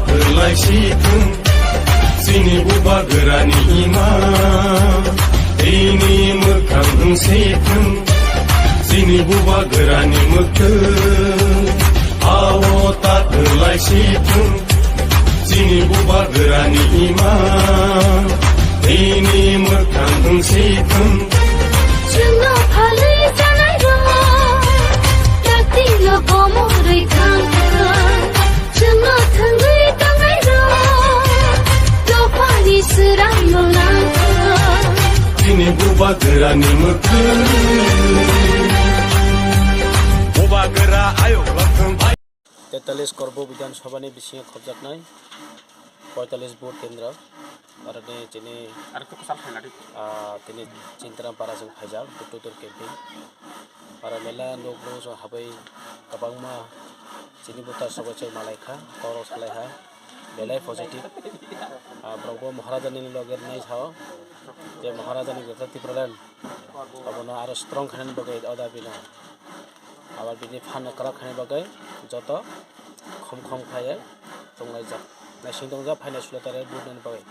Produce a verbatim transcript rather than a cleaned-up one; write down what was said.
Lai si thung, chini bubagrani ima, tini mwkhang wng si thung, chini bubagrani mwkhang, ao ta lai si thung, chini bubagrani ima, tini mwkhang wng si thung. Chwngno phalwi chanairok, taktino komorwi thang thang. Chwngno thangwi tongnairok, dophani swrangno nangkha. Chini bubagrani mwkhang. Bubagra ayuk lathung. Tetalis Korbo Bidhan Sabhani bisingo khopjaknai poitalis vote kendra. Aroni chini, ah, tini Chintaram para jeng phaijak, door to door campaign. Aro mela nuk nuk jong habai kwbangma chini buta sobai chai malai kha, koro salai ha, belai positive. Ah, borok bo Maharaja ni loge nai sao, je Maharaja ni Greater Tipraland, abono aro strong khainani bagwi oda bina. Abo bini phan kwrak khainani bagwi joto khom khom khlaiwi tonglaijak. Naising tongjak phainai sulatare vote nani bagwi.